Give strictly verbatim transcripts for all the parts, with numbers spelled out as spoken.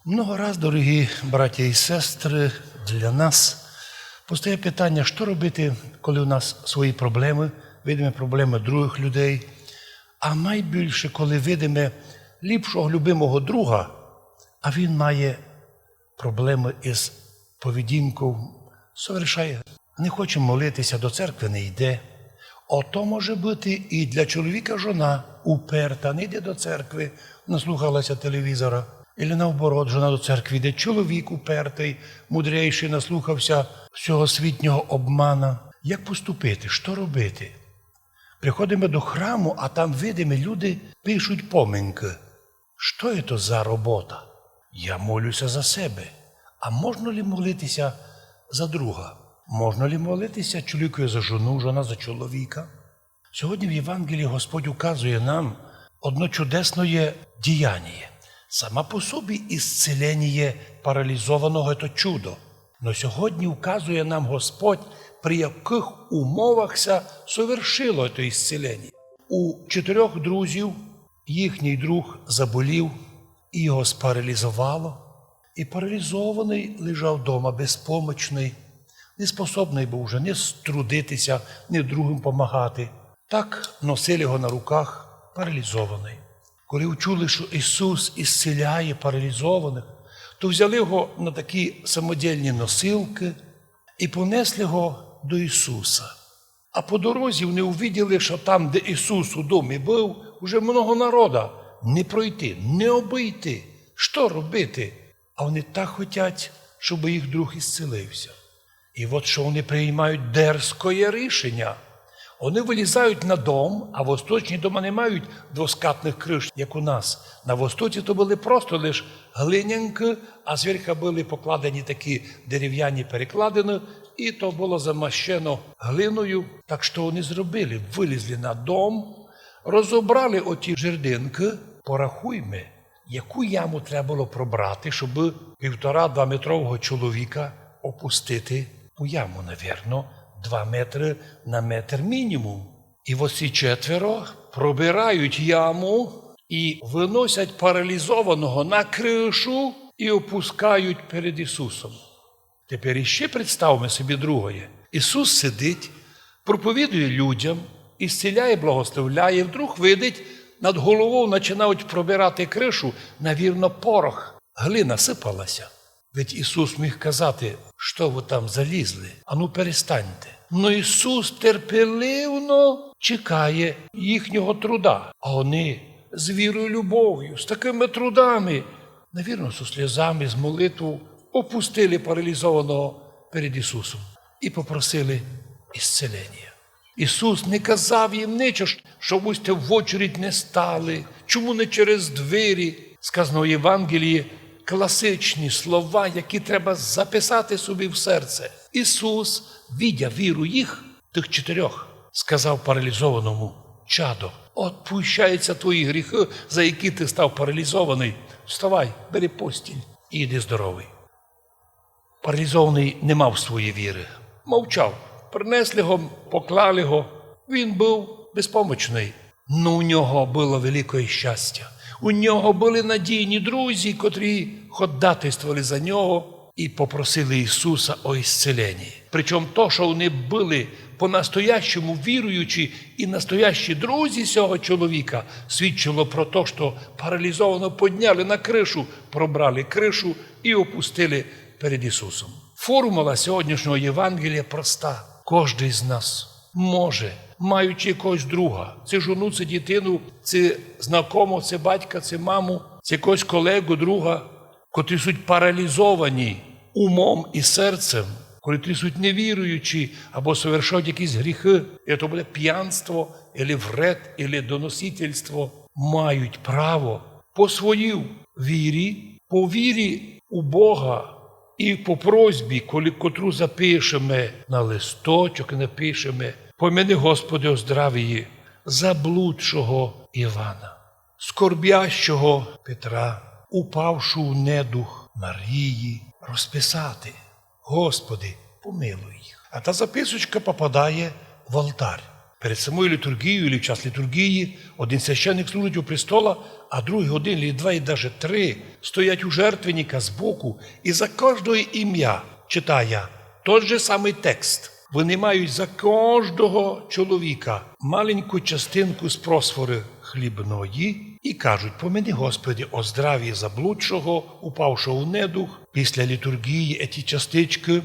Много раз, дорогі браття і сестри, для нас постає питання, що робити, коли у нас свої проблеми, видиме проблеми других людей, а найбільше, коли видиме ліпшого любимого друга, а він має проблеми із поведінкою, совершає, не хоче молитися, до церкви не йде. Ото може бути і для чоловіка жона уперта, не йде до церкви, наслухалася телевізора. Или наоборот, жона до церкви йде, чоловік упертий, мудрейший, наслухався всього світнього обмана. Як поступити? Што робити? Приходиме до храму, а там видиме, люди пишуть поминкы. Што є то за робота? Я молюся за себе. А можна ли молитися за друга? Можна ли молитися чоловікові за жону, жона за чоловіка? Сьогодні в Євангелії Господь указує нам одно чудесноє діяння. Сама по собі ісцеленіє паралізованого — то чудо. Но сьогодні указує нам Господь, при якых умовах ся совершило то ісцеленіє. У чотирьох друзів їхній друг заболів, і його спаралізовало. І паралізований лежав дома, безпомочний, неспособний був уже ні трудитися, ні другим помагати. Так носили його на руках, паралізований. Коли учули, що Ісус ісціляє паралізованих, то взяли його на такі самодільні носилки і понесли його до Ісуса. А по дорозі вони увиділи, що там, де Ісус у домі був, уже много народа. Не пройти, не обійти. Що робити? А вони так хотять, щоб їх друг ісцілився. І от що вони приймають дерзкоє рішення. Вони вилізають на дом, а восточні дома не мають двоскатних криш, як у нас. На востоці то були просто лиш глинянки, а зверха були покладені такі дерев'яні перекладини, і то було замащено глиною. Так що вони зробили? Вилізли на дом, розобрали оті жердинки. Порахуйме, яку яму треба було пробрати, щоб півтора-двометрового чоловіка опустити у яму, навірно, два метри на метр мінімум. І оці четверо пробирають яму і виносять паралізованого на кришу і опускають перед Ісусом. Тепер іще представме собі другоє. Ісус сидить, проповідує людям, ісціляє, благословляє, і вдруг видить, над головою починають пробирати кришу, навірно, порох, глина сипалася. Ведь Ісус міг казати: «Що ви там залізли? Ану, перестаньте». Но Ісус терпеливно чекає їхнього труда. А вони з вірою, любов'ю, з такими трудами, навірно, зі сльозами, з молитвою опустили паралізованого перед Ісусом і попросили ісцілення. Ісус не казав їм нічого, що ви сте в очередь не стали, чому не через двері. Сказано в Євангелії класичні слова, які треба записати собі в серце. Ісус, видя віру їх, тих чотирьох, сказав паралізованому: «Чадо, отпущаються твої гріхи, за які ти став паралізований. Вставай, бери постіль і йди здоровий». Паралізований не мав своєї віри. Мовчав. Принесли його, поклали його. Він був безпомочний. Но у нього було велике щастя. У нього були надійні друзі, котрі ходатайствовали за нього і попросили Ісуса о ісцеленні. Причому то, що вони були по-настоящому віруючі і настоящі друзі цього чоловіка, свідчило про те, що паралізованого підняли на кришу, пробрали кришу і опустили перед Ісусом. Формула сьогоднішнього Євангелія проста. Кожний з нас може, маючи якогось друга, ци жону, ци дитину, ци знакомого, ци батька, ци маму, ци якогось колеґу, друга, котрі суть паралізовані умом і серцем, котрі суть невіруючі або совершають якісь гріхи, і то буде п'янство, или вред, или доносительство, мають право по своїй вірі, по вірі у Бога і по просьбі, коли, котру запишеме на листочок, напишеме: «Помяни, Господи, о здравії заблудшого Івана, скорбящого Петра, упавшу в недух Марії», розписати: «Господи, помилуй їх». А та записочка попадає в алтарь. Перед самою літурґією, или в час літурґії, один священник служить у престола, а другый один, или два, и даже три стоять у жертвенника збоку, и за кожного имя читає тот же самый текст. Вынимають за кожного чоловіка маленьку частинку з просфоры хлібної и кажуть: «Помяни, Господи, о здравіє заблудшого, упавшого в недух». Після літурґії ці частичкы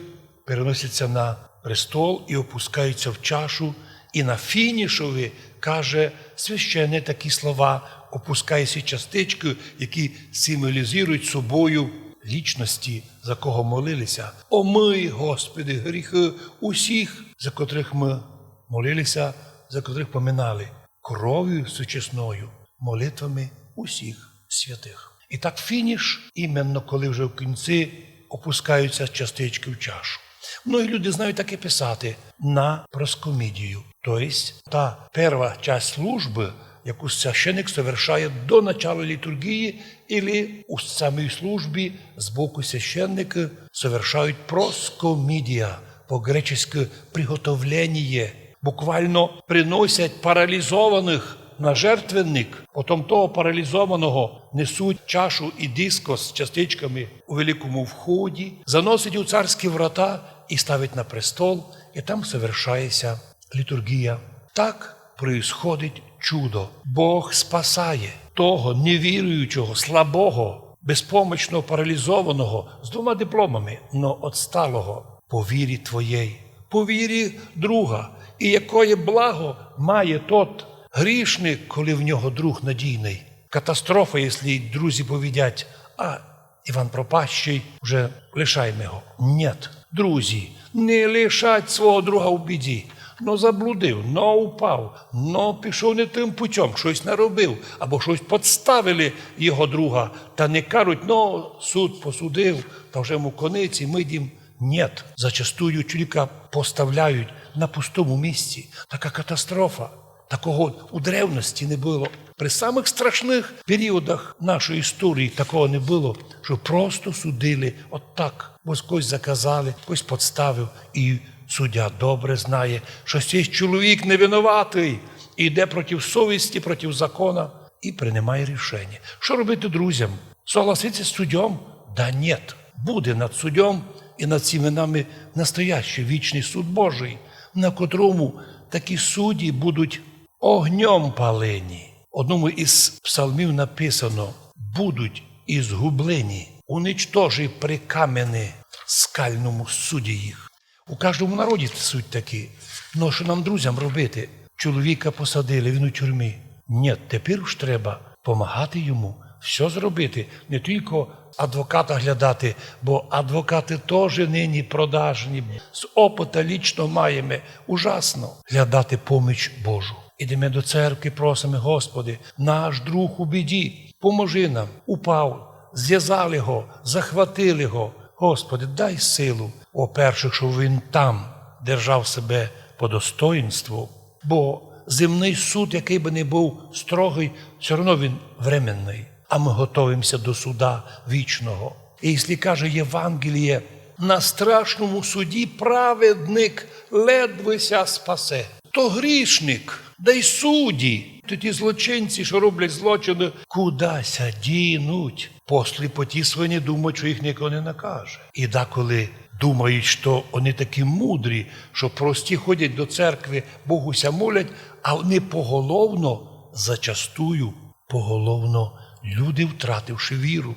переносяться на престол и опускаються в чашу, и на фінішови каже священник такі слова, опускає сі частичкы, які символізують собою лічності, за кого молилися. Омый, Господи, гріхы усіх, за котрых мы молилися, за котрых поминали, кров'ю сучесною, молитвами усіх святых. И так фініш, именно коли вже в кінці опускаються частичкы в чашу. Многі люди знають так и писати: на проскомідію. То єсть та перва часть службы, яку священник совершає до начала літурґії, или у самій службі збоку священника совершають проскомідія, по-гречески приготовление. Буквално приносять паралізованых на жертвенник, потом того паралізованого несуть чашу и дискос з частичками у великому вході, заносять у царські врата и ставлять на престол, и там совершається літурґія. Так происходить чудо. Бог спасає того невіруючого, слабого, безпомочного, паралізованого з двома дипломами, но отсталого. По вірі твоєй, по вірі друга. И якоє благо має тот грішник, коли в нього друг надійный? Катастрофа, якщо друзі повідять: «А, Іван пропащий, вже лишайме його». Нєт. Друзі, не лишать свого друга у біді. Но заблудив, но упав, но пішов не тым путём, штось наробив, або штось подставили його друга, та не кажуть: «Но, суд посудив, та вже му конець, и мы йдім». Нєт. Зачастую чоловіка поставляють на пустому місці. Така катастрофа. Такого у древности не было. При самых страшных періодах нашої історії такого не было, што просто судили от так. Бо когось заказали, когось подставив, и суддя добре знає, што сей чоловік не винуватый, и йде проти совісти, проти закона, и принимає рішеня. Што робити друзям? Согласитися з судьом? Да нєт. Буде над судьом и над всіма нами настоящий вічный суд Божий, на котрому такі судді будуть огнём палені. В одному из псалмів написано: «Будуть и згублені, уничтожи при камени скальному суді їх». У каждому народі суть такі. Но што нам, друзям, робити? Чоловіка посадили, він у тюрмі. Нєт, тепер уж треба помагати йому всьо зробити, не тілько адвоката глядати, бо адвокаты тоже нині продажні. З опыта лічно маєме. Ужасно. Глядати поміч Божу. Ідеме до церкви, просиме: «Господи, наш друг у біді, поможи нам, упав, звязали го, захватили го. Господи, дай силу». Во-перше, щоб він там держав себе по достоїнству, бо земный суд, якый бы не быв строгый, всьо равно він временный. А мы готовимся до суда вічного. И якщо каже Євангеліє: «На страшному суді праведник ледве ся спасе». То грішник, да й судді, то ті злочинці, што роблять злочины, куда ся дінуть? По сліпоті своїй не думають, што їх нико не накаже. И деколи думають, што они такі мудрі, што прості ходять до церкви, Богу ся молять, а они поголовно, зачастую, поголовно люди, втративши віру.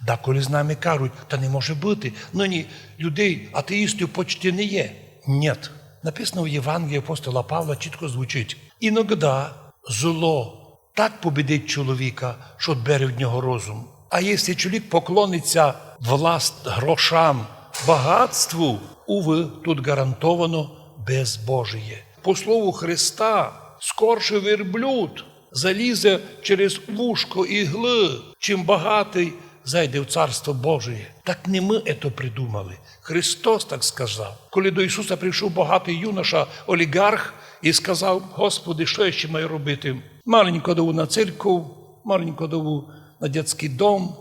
Деколи з нами кажуть: «Та не може быти, нині людей, атеїстів почти не є». Нєт. Написано в Євангелії апостола Павла, чітко звучить: «Иногда зло так побідить чоловіка, што бере в нього розум». А якщо чоловік поклониться власть, грошам, богатству, увы, тут гарантовано безбожіє. По слову Христа, скорше верблюд залізе через вушко іглы, чим богатый зайде в Царство Божіє. Так не мы ето придумали. Христос так сказав. Коли до Ісуса прийшов богатый юноша, оліґарх, и сказав: «Господи, што я ще маю робити? Маленько даву на церкву, маленько даву на дитячый дом».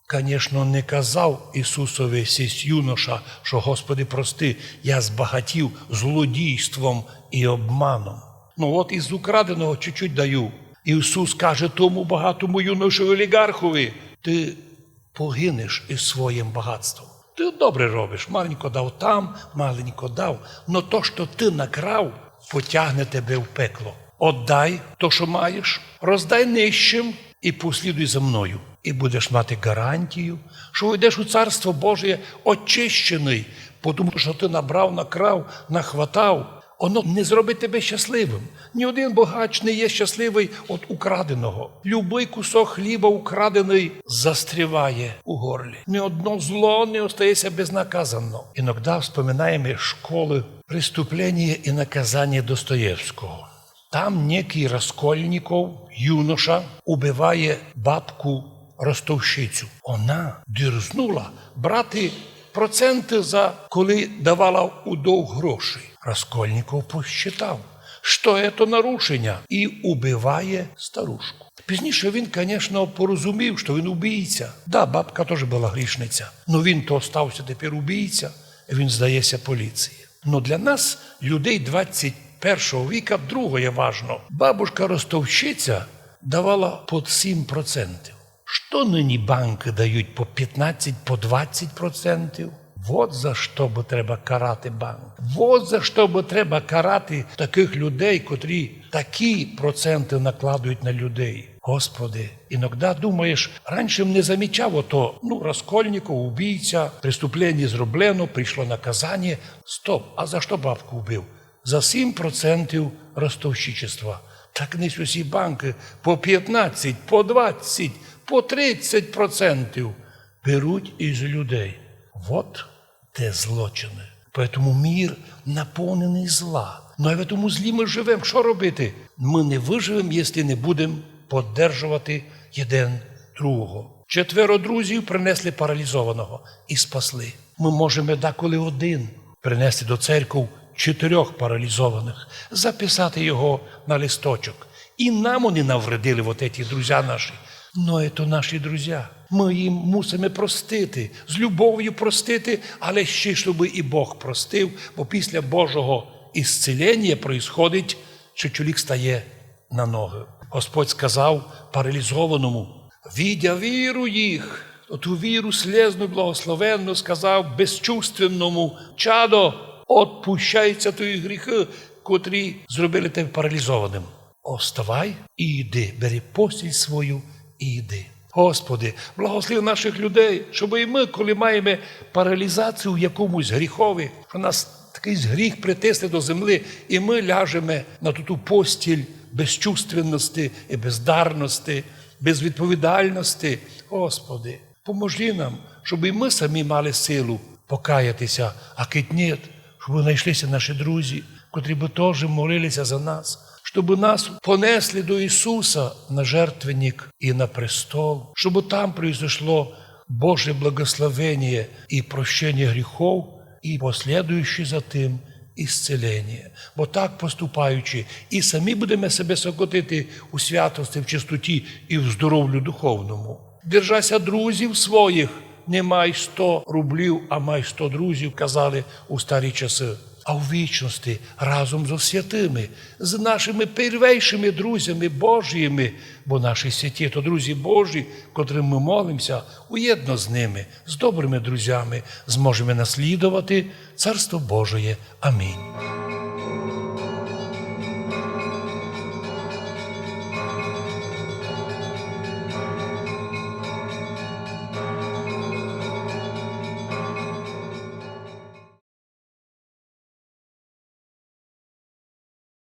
Конечно, не казав Ісусови сись юноша, што: «Господи, прости, я збагатів злодійством и обманом». Ну от із украденого чуть-чуть даю. Ісус каже тому багатому юношеві оліґархові: ты погинеш із своїм багатством. Ты добре робиш, маленько дав там, маленько дав, но то, што ты накрав, потягне тебе в пекло. Отдай то, што маєш, роздай нищим і послідуй за мною. І будеш мати гарантію, што войдеш у Царство Божє очищеный, потому што ты набрав, накрав, нахватав. Оно не зробить тебе щасливым. Ні один богач не є щасливый од украденого. Любый кусок хліба украденый застріває у горлі. Ні одно зло не остається безнаказанно. Иногда вспоминаєме школы «Преступление и наказание» Достоєвского. Там некий Раскольников, юноша, убиває бабку ростовщицю. Она дерзнула брати проценты за, коли давала у долг гроші. Раскольников посчитав, што это нарушеня, і убиває старушку. Пізніше він, конечно, порозумів, што він убійця. Да, бабка тоже была грішниця, но він то остався тепер убійця, і він здається поліції. Но для нас, людей двадцять першого віка, другоє важно. Бабушка-ростовщиця давала по сім процентів. Што нині банкы дають по пятнадцять, по двадцять процентів? Вот за што бы треба карати банк. Вот за што бы треба карати такых людей, котрі такі проценты накладують на людей. Господи, иногда думаєш, раніше м не замічав ото, ну, Раскольников, убійця, преступлення зроблено, прийшло наказання. Стоп, а за што бабку вбив? За сім процентів ростовщичества. Так нись усі банкы по пятнадцять, по двадцять, по тридцять процентів беруть із людей. Вот де злочины. Поэтому мир наповненый зла. Но а в тому злі мы живем. Што робити? Мы не выживем, якщо не будем поддержовати єден другого. Четверо друзів принесли паралізованого і спасли. Мы можеме деколи один принести до церков чотирьох паралізованых, записати його на листочок. І нам они навредили, вот эти друзя наші. Но это наші друзя. Мы їм мусиме простити, з любов'ю простити, але ще, щоб і Бог простив, бо після Божого ісцілення происходить, що чоловік стає на ноги. Господь сказав паралізованому: «Видя віру їх», оту віру слезну, благословенну, сказав безчувственному: «Чадо, отпущаються твої гріхи, котрі зробили тебе паралізованим. Оставай і йди, бери постіль свою і йди». Господи, благослови наших людей, щоб і мы, коли маєме паралізацію в якомусь гріхові, що нас такый гріх притисне до землі, і мы ляжеме на ту, ту постіль безчувственности і бездарности, безвідповідальности. Господи, поможи нам, щоб і мы самі мали силу покаятися, а кидь ні, щоб знайшлися наші друзі, котрі бы тоже молилися за нас, щоб нас понесли до Ісуса на жертвенник і на престол, щоб там произошло Боже благословення і прощення гріхов, і послідуючи за тим ісцілення. Бо так поступаючи, і самі будеме себе сокотити у святости, в чистоті і в здоровлю духовному. Держася друзів своїх, не май сто рублів, а май сто друзів, казали у старі часы. А у вічности разом зо святыми, з нашими первейшими друзями Божіми, бо наші святі то друзі Божі, котрым мы молимся, уєдно з ними, з добрыми друзями, зможеме наслідовати Царство Божоє. Амінь.